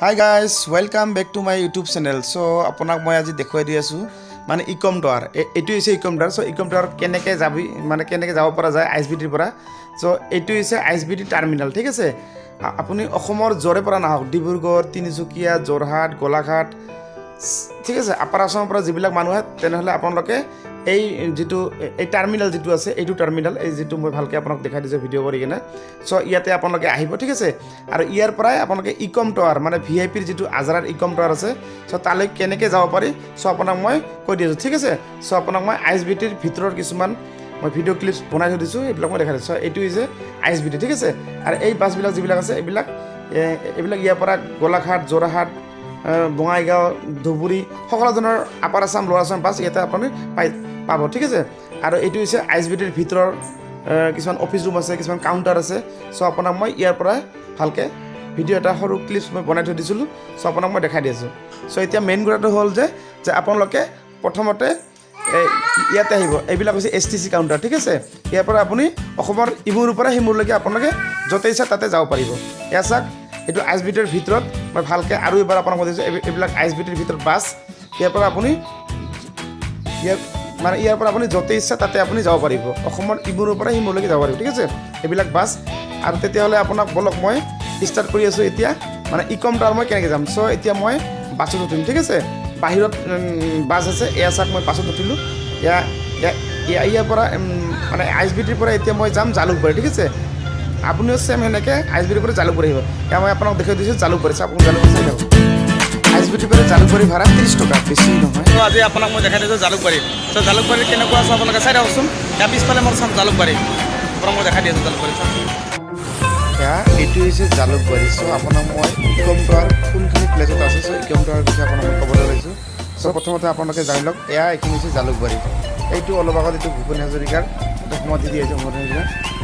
Hi guys, welcome back to my YouTube channel. So আপোনাক মই আজি দেখুৱাই দি আছোঁ মানে ইকম টাৱাৰ। এইটো হৈছে ইকম টাৱাৰ। চ' ইকম টাৱাৰ কেনেকৈ যাবি, মানে কেনেকৈ যাব পৰা যায় I S B টিৰ পৰা। চ' এইটো হৈছে I S B T terminal, ঠিক আছে। আপুনি অসমৰ য'ৰে পৰা নাহক, ডিব্ৰুগড়, তিনিচুকীয়া, যোৰহাট, গোলাঘাট, ঠিক আছে, আপাৰ আছামৰ পৰা যিবিলাক মানুহ আহে, তেনেহ'লে আপোনালোকে এই যিটো এই টাৰ্মিনেল যিটো আছে, এইটো টাৰ্মিনেল, এই যিটো মই ভালকৈ আপোনাক দেখাই দিছোঁ ভিডিঅ' কৰি কিনে। চ' ইয়াতে আপোনালোকে আহিব, ঠিক আছে। আৰু ইয়াৰ পৰাই আপোনালোকে ইকম টাৱাৰ, মানে ভি আই পিৰ যিটো আজাৰাৰ ইকম টাৱাৰ আছে, চ' তালৈ কেনেকৈ যাব পাৰি, চ' আপোনাক মই কৈ দি আছোঁ, ঠিক আছে। চ' আপোনাক মই I S B টিৰ ভিতৰৰ কিছুমান মই ভিডিঅ' ক্লিপছ বনাই থৈ দিছোঁ, এইবিলাক মই দেখাই দিছোঁ। চ' এইটো হৈছে I S B T, ঠিক আছে। আৰু এই বাছবিলাক যিবিলাক আছে, এইবিলাক ইয়াৰ পৰা গোলাঘাট, যোৰহাট, বঙাইগাঁও, ধুবুৰী, সকলো ধৰণৰ আপাৰ আছাম, লোৱাৰ আছাম বাছ ইয়াতে আপুনি পাব, ঠিক আছে। আৰু এইটো হৈছে I S B টিৰ ভিতৰৰ কিছুমান অফিচ ৰুম আছে, কিছুমান কাউণ্টাৰ আছে। চ' আপোনাক মই ইয়াৰ পৰাই ভালকৈ ভিডিঅ' এটা সৰু ক্লিপছ মই বনাই থৈ দিছিলোঁ। চ' আপোনাক মই দেখাই দি আছোঁ। চ' এতিয়া মেইন কথাটো হ'ল যে আপোনালোকে প্ৰথমতে এই ইয়াতে আহিব। এইবিলাক হৈছে এছ টি চি কাউণ্টাৰ, ঠিক আছে। ইয়াৰ পৰা আপুনি অসমৰ ইমূৰৰ পৰা সিমূৰলৈকে আপোনালোকে য'তে ইচ্ছা তাতে যাব পাৰিব। এয়া চাওক, এইটো I S B টিৰ ভিতৰত মই ভালকৈ আৰু এবাৰ আপোনাক মই দিছোঁ। এইবিলাক I S B টিৰ ভিতৰত বাছ। ইয়াৰ পৰা আপুনি ইয়াৰ মানে ইয়াৰ পৰা আপুনি য'তে ইচ্ছা তাতে আপুনি যাব পাৰিব। অসমৰ ইমূৰৰ পৰা সিমূৰলৈকে যাব পাৰিব, ঠিক আছে, এইবিলাক বাছ। আৰু তেতিয়াহ'লে আপোনাক ব'লক, মই ষ্টাৰ্ট কৰি আছোঁ এতিয়া, মানে ইকম টাৱাৰ মই কেনেকৈ যাম। চ' এতিয়া মই বাছত উঠিম, ঠিক আছে। বাহিৰত বাছ আছে। এয়া চাওক, মই বাছত উঠিলোঁ। এয়া ইয়াৰ পৰা মানে I S B টিৰ পৰা এতিয়া মই যাম জালুকবাৰী, ঠিক আছে। আপুনিও ছেম সেনেকৈ I S B টিৰ পৰা জালুকবাৰী আহিব। এয়া মই আপোনাক দেখুৱাই দিছোঁ জালুকবাৰী। চাওক, আপুনি জালুকবাৰী চাই থাকক। I S B টিৰ পৰা জালুকবাৰী ভাড়া 30 টকা, বেছি নহয়। তো আজি আপোনাক মই দেখাই দিছোঁ জালুকবাৰী। চ' জালুকবাৰী কেনেকুৱা আছে আপোনালোকে চাই থাককচোন। ইয়াৰ পিছফালে মোৰ চাম জালুকবাৰী, আপোনাক মই দেখাই দি আছোঁ জালুকবাৰী, চাওকচোন। এয়া এইটো হৈছে জালুকবাৰী। চ' আপোনাক মই ইকম টাৱাৰ কোনখিনি প্লেচত আছে, চ' ইকম টাৱাৰ বিষয়ে আপোনাক মই ক'বলৈ লৈছোঁ। চ' প্ৰথমতে আপোনালোকে জানি লওক, এয়া এইখিনি হৈছে জালুকবাৰী। এইটো অলপ আগত এইটো ভূপেন হাজৰিকাৰ এটা সমাধি দি আছে, ভূপেন হাজৰিকা।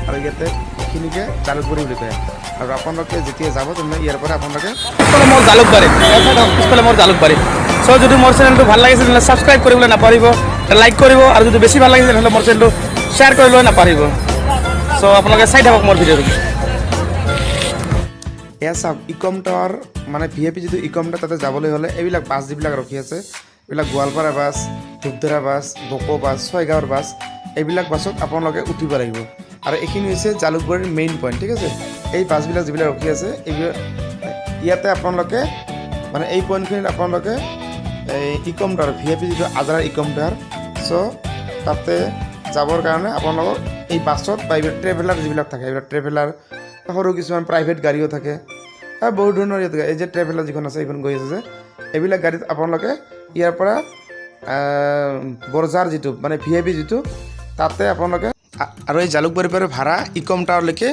আৰু ইয়াতে এইখিনিকে জালুকবাৰী বুলি কয়। আৰু আপোনালোকে যেতিয়া যাব, তেনেহ'লে ইয়াৰ পৰা আপোনালোকে পিছফালে মোৰ জালুকবাৰী। এয়া চাই থাকক, পিছফালে মোৰ জালুকবাৰী। চ' যদি মোৰ চেনেলটো ভাল লাগিছে, তেনেহ'লে ছাবস্ক্ৰাইব কৰিবলৈ নাপাহৰিব, লাইক কৰিব আৰু যদি বেছি ভাল লাগিছে, তেনেহ'লে মোৰ চেনেলটো শ্বেয়াৰ কৰিবলৈ নাপাহৰিব। চ' আপোনালোকে চাই থাকক মোৰ ভিডিঅ'টো। এয়া চাওক, ইকম টাৱাৰ, মানে ভি আই পি যিটো ইকম টাৱাৰ, তাতে যাবলৈ হ'লে এইবিলাক বাছ যিবিলাক ৰখি আছে, এইবিলাক Goalpara bus, Dhupdhara bus, Boko bus, ছয়গাঁৱৰ বাছ, এইবিলাক বাছত আপোনালোকে উঠিব লাগিব। আৰু এইখিনি হৈছে জালুকবাৰীৰ মেইন পইণ্ট, ঠিক আছে। এই বাছবিলাক যিবিলাক ৰখি আছে, এইবিলাক ইয়াতে আপোনালোকে মানে এই পইণ্টখিনিত আপোনালোকে এই ইকম টাৱাৰ, ভি আই পি যিটো আজাৰাৰ ইকম টাৱাৰ, চ' তাতে যাবৰ কাৰণে আপোনালোকক এই বাছত বা এইবিলাক ট্ৰেভেলাৰ যিবিলাক থাকে, এইবিলাক ট্ৰেভেলাৰ, সৰু কিছুমান প্ৰাইভেট গাড়ীও থাকে আৰু বহুত ধৰণৰ ইয়াত এই যে ট্ৰেভেলাৰ যিখন আছে, এইখন গৈ আছে যে, এইবিলাক গাড়ীত আপোনালোকে ইয়াৰ পৰা বৰজাৰ যিটো মানে ভি আই পি যিটো, তাতে আপোনালোকে আৰু এই জালুকবাৰীৰ পৰা ভাড়া ইকম টাৱাৰলৈকে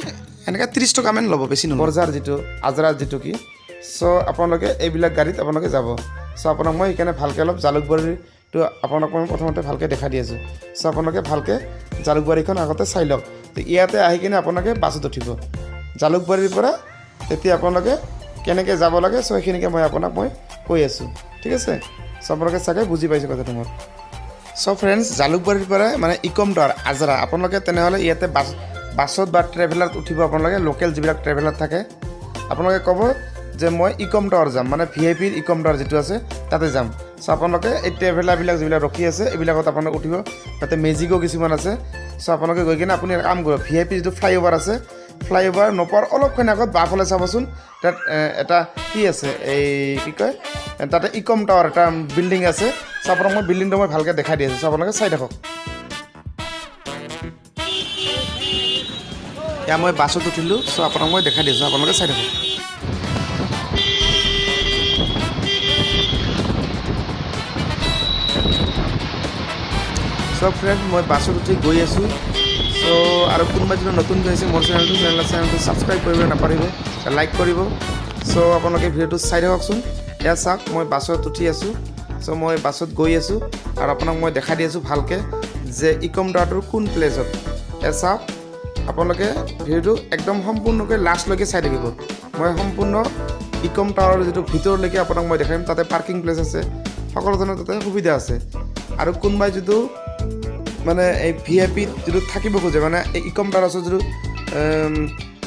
এনেকৈ 30 টকামান ল'ব, বেছি নহয়। বৰজাৰ যিটো আজৰা যিটো কি, চ' আপোনালোকে এইবিলাক গাড়ীত আপোনালোকে যাব। চ' আপোনাক মই সেইকাৰণে ভালকৈ অলপ জালুকবাৰীটো আপোনাক মই প্ৰথমতে ভালকৈ দেখাই দি আছোঁ। চ' আপোনালোকে ভালকৈ জালুকবাৰীখন আগতে চাই লওক। তো ইয়াতে আহি কিনে আপোনালোকে বাছত উঠিব জালুকবাৰীৰ পৰা। তেতিয়া আপোনালোকে কেনেকৈ যাব লাগে, চ' সেইখিনিকে মই আপোনাক মই কৈ আছোঁ, ঠিক আছে। চ' আপোনালোকে চাগে বুজি পাইছে কথাটো মোৰ। চ' ফ্ৰেণ্ডছ, জালুকবাৰীৰ পৰা মানে ইকম টাৱাৰ আজৰা, আপোনালোকে তেনেহ'লে ইয়াতে বাছত বা ট্ৰেভেলাৰত উঠিব। আপোনালোকে লোকেল যিবিলাক ট্ৰেভেলাৰ থাকে, আপোনালোকে ক'ব যে মই ইকম টাৱাৰ যাম, মানে ভি আই পিৰ ইকম টাৱাৰ যিটো আছে তাতে যাম। চ' আপোনালোকে এই ট্ৰেভেলাৰবিলাক যিবিলাক ৰখি আছে, এইবিলাকত আপোনালোকে উঠিব। তাতে মেজিকো কিছুমান আছে। চ' আপোনালোকে গৈ কিনে আপুনি এটা কাম কৰিব, ভি আই পি যিটো ফ্লাইঅভাৰ আছে, ফ্লাইঅভাৰ নোপোৱাৰ অলপখিনি আগত বাওঁফালে চাবচোন, তাত এটা কি আছে, এই কি কয়, তাতে ইকম টাৱাৰ এটা বিল্ডিং আছে। চ' আপোনাক মই বিল্ডিংটো মই ভালকৈ দেখাই দি আছোঁ। চ' আপোনালোকে চাই থাকক। এয়া মই বাছত উঠিলোঁ। চ' আপোনাক মই দেখাই দিছোঁ, আপোনালোকে চাই থাকক। চ' ফ্ৰেণ্ড, মই বাছত উঠি গৈ আছোঁ। চ' আৰু কোনোবা যদি নতুনকৈ আহিছে মোৰ চেনেলটো, তেনেহ'লে চেনেলটো ছাবস্ক্ৰাইব কৰিব নাপাহৰিব, লাইক কৰিব। চ' আপোনালোকে ভিডিঅ'টো চাই থাককচোন। এয়া চাওক, মই বাছত উঠি আছোঁ। চ' মই বাছত গৈ আছোঁ আৰু আপোনাক মই দেখাই দি আছোঁ ভালকৈ যে ইকম টাৱাৰটোৰ কোন প্লেচত। এয়া চাওক, আপোনালোকে ভিডিঅ'টো একদম সম্পূৰ্ণকৈ লাষ্টলৈকে চাই থাকিব। মই সম্পূৰ্ণ ইকম টাৱাৰৰ যিটো ভিতৰলৈকে আপোনাক মই দেখাইম। তাতে পাৰ্কিং প্লেচ আছে, সকলো ধৰণৰ তাতে সুবিধা আছে। আৰু কোনোবাই যিটো মানে এই ভি আই পিত যিটো থাকিব খোজে, মানে এই ইকম টাৱাৰ ওচৰত যিটো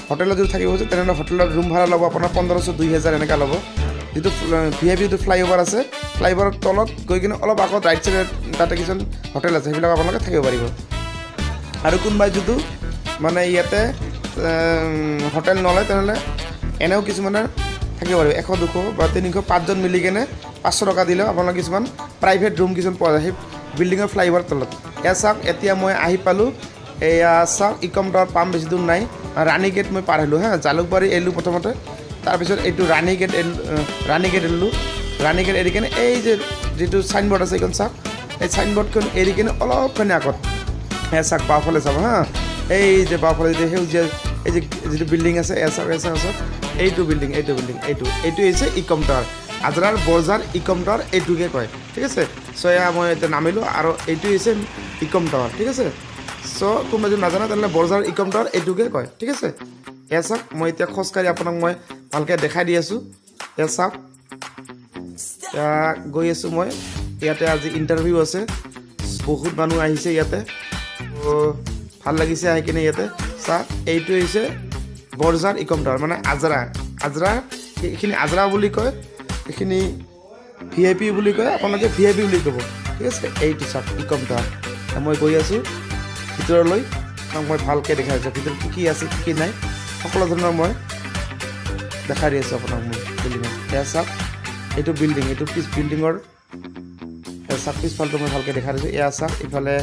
হোটেলত যদি থাকিব খোজে, তেনেহ'লে হোটেলত ৰুম ভাড়া ল'ব আপোনাৰ 1500, 2000 এনেকুৱা ল'ব। যিটো ভি আই পি যিটো ফ্লাইঅভাৰ আছে, ফ্লাইঅভাৰৰ তলত গৈ কিনে অলপ আগত ৰাইট চাইডে তাতে কিছুমান হোটেল আছে, সেইবিলাক আপোনালোকে থাকিব পাৰিব। আৰু কোনোবাই যদি মানে ইয়াতে হোটেল নলয়, তেনেহ'লে এনেও কিছুমানে থাকিব পাৰিব। 100, 200 বা 300, পাঁচজন মিলি কেনে 500 টকা দিলেও আপোনালোক কিছুমান প্ৰাইভেট ৰুম কিছুমান পোৱা যায় সেই বিল্ডিঙৰ ফ্লাইঅভাৰ তলত। এয়া চাওক, এতিয়া মই আহি পালোঁ। এয়া চাওক, ইকম টাৱাৰ পাম, বেছি দূৰ নাই। ৰাণী গেট মই পাৰ হ'লোঁ। হা, জালুকবাৰী এৰিলোঁ প্ৰথমতে, তাৰপিছত এইটো ৰাণী গেট এৰিলোঁ, ৰাণী গেট এৰিলোঁ। ৰাণী গেট এৰি কেনে এই যে যিটো চাইনবৰ্ড আছে, এইখন চাওক। এই চাইনবৰ্ডখন এৰি কেনে অলপখিনি আগত এয়া চাওক, বাওঁফালে চাব। হা, এই যে বাওঁফালে যিটো সেউজীয়া এই যে যিটো বিল্ডিং আছে, এয়া চাওক, এয়া চাওক, চাওক, এইটো বিল্ডিং, এইটো বিল্ডিং, এইটো হৈছে ইকম টাৱাৰ। আজৰাৰ বজাৰ ইকম টাৱাৰ এইটোকে কয়, ঠিক আছে? চ' এয়া মই এতিয়া নামিলোঁ আৰু এইটো হৈছে ইকম টাৱাৰ, ঠিক আছে? চ' কোনোবা যদি নাজানা, তেনেহ'লে বজাৰ ইকম টাৱাৰ এইটোকে কয়, ঠিক আছে? এয়া চাওক, মই এতিয়া খোজকাঢ়ি আপোনাক মই ভালকৈ দেখাই দি আছোঁ। এয়া চাওক, এতিয়া গৈ আছোঁ মই। ইয়াতে আজি ইণ্টাৰভিউ আছে, বহুত মানুহ আহিছে ইয়াতে। ত' ভাল লাগিছে আহি কিনে ইয়াতে। চাওক, এইটো হৈছে বৰজাৰ ইকম টাৱাৰ, মানে আজৰা। আজৰা, এইখিনি আজৰা বুলি কয়, এইখিনি ভি আই পি বুলি কয়। আপোনালোকে ভি আই পি বুলি ক'ব, ঠিক আছে? এইটো চাওক, ইকম টাৱাৰ। মই গৈ আছোঁ ভিতৰলৈ। আপোনাক মই ভালকৈ দেখাই আছোঁ ভিতৰত কি কি আছে, কি কি নাই, সকলো ধৰণৰ মই দেখাই দি আছোঁ আপোনাক মই বিল্ডিঙত। এয়া চাওক, এইটো বিল্ডিং, এইটো পিছ বিল্ডিঙৰ। এয়া চাওক, পিছফালটো মই ভালকৈ দেখাই দিছোঁ। এয়া চাওক, ইফালে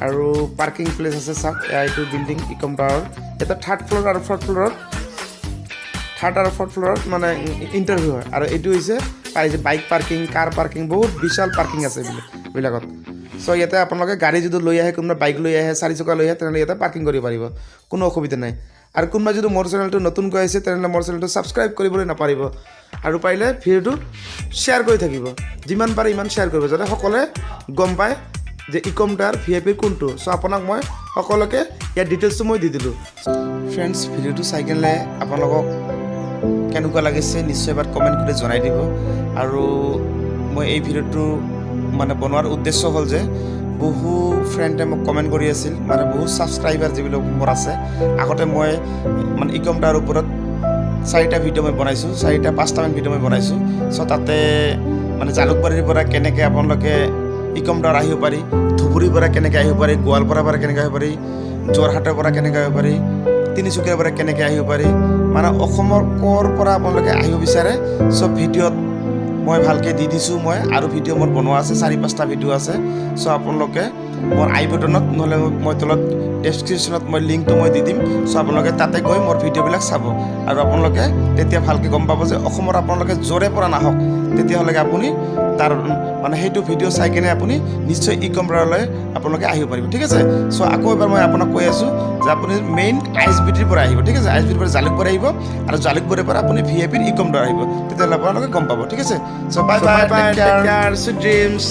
আৰু পাৰ্কিং প্লেচ আছে। চাওক, এয়া এইটো বিল্ডিং ইকম টাৱাৰ। এটা থাৰ্ড ফ্ল'ৰ আৰু ফ'ৰ্থ ফ্ল'ৰত, থাৰ্ড আৰু ফ'ৰ্থ ফ্ল'ৰত মানে ইণ্টাৰভিউ হয়। আৰু এইটো হৈছে পাই যে বাইক পাৰ্কিং, কাৰ পাৰ্কিং, বহুত বিশাল পাৰ্কিং আছে এইবিলাকত। চ' ইয়াতে আপোনালোকে গাড়ী যদি লৈ আহে, কোনোবা বাইক লৈ আহে, চাৰি চকা লৈ আহে, তেনেহ'লে ইয়াতে পাৰ্কিং কৰিব পাৰিব, কোনো অসুবিধা নাই। আৰু কোনোবা যদি মোৰ চেনেলটো নতুনকৈ আহিছে, তেনেহ'লে মোৰ চেনেলটো ছাবস্ক্ৰাইব কৰিবলৈ নাপাহৰিব আৰু পাৰিলে ভিডিঅ'টো শ্বেয়াৰ কৰি থাকিব। যিমান পাৰে ইমান শ্বেয়াৰ কৰিব, যাতে সকলোৱে গম পায় যে ইকম টাৱাৰ ভি আই পিৰ কোনটো। চ' আপোনাক মই সকলোকে ইয়াৰ ডিটেইলছটো মই দি দিলোঁ। ফ্ৰেণ্ডছ, ভিডিঅ'টো চাই কেনে আপোনালোকক কেনেকুৱা লাগিছে নিশ্চয় এবাৰ কমেণ্ট কৰি জনাই দিব। আৰু মই এই ভিডিঅ'টো মানে বনোৱাৰ উদ্দেশ্য হ'ল যে বহু ফ্ৰেণ্ডে মোক কমেণ্ট কৰি আছিল, মানে বহু ছাবস্ক্ৰাইবাৰ যিবিলাক মোৰ আছে। আগতে মই মানে ইকম টাৱাৰ ওপৰত চাৰিটা ভিডিঅ' মই বনাইছোঁ, চাৰিটা পাঁচটামান ভিডিঅ' মই বনাইছোঁ। চ' তাতে মানে জালুকবাৰীৰ পৰা কেনেকৈ আপোনালোকে ইকম টাৱাৰ আহিব পাৰি, ধুবুৰীৰ পৰা কেনেকৈ আহিব পাৰি, গোৱালপাৰাৰ পৰা কেনেকৈ আহিব পাৰি, যোৰহাটৰ পৰা কেনেকৈ আহিব পাৰি, তিনিচুকীয়াৰ পৰা কেনেকৈ আহিব পাৰি, মানে অসমৰ ক'ৰ পৰা আপোনালোকে আহিব বিচাৰে, চব ভিডিঅ'ত মই ভালকৈ দি দিছোঁ মই। আৰু ভিডিঅ' মোৰ বনোৱা আছে, চাৰি পাঁচটা ভিডিঅ' আছে। চ' আপোনালোকে মোৰ আই বটনত, নহ'লে মই তলত ডেছক্ৰিপশ্যনত মই লিংকটো মই দি দিম। চ' আপোনালোকে তাতে গৈ মোৰ ভিডিঅ'বিলাক চাব আৰু আপোনালোকে তেতিয়া ভালকৈ গম পাব যে অসমৰ আপোনালোকে য'ৰে পৰা নাহক, তেতিয়াহ'লে আপুনি তাৰ মানে সেইটো ভিডিঅ' চাই কেনে আপুনি নিশ্চয় ইকম টাৱাৰলৈ আপোনালোকে আহিব পাৰিব, ঠিক আছে? চ' আকৌ এবাৰ মই আপোনাক কৈ আছোঁ যে আপুনি মেইন I S B টিৰ পৰা আহিব, ঠিক আছে? I S B টিৰ পৰা জালুকবাৰী আহিব আৰু জালুকবাৰীৰ পৰা আপুনি ভি আই পিৰ ইকম টাৱাৰ আহিব, তেতিয়াহ'লে আপোনালোকে গম পাব, ঠিক আছে? So bye bye, bye, take care, sweet dreams.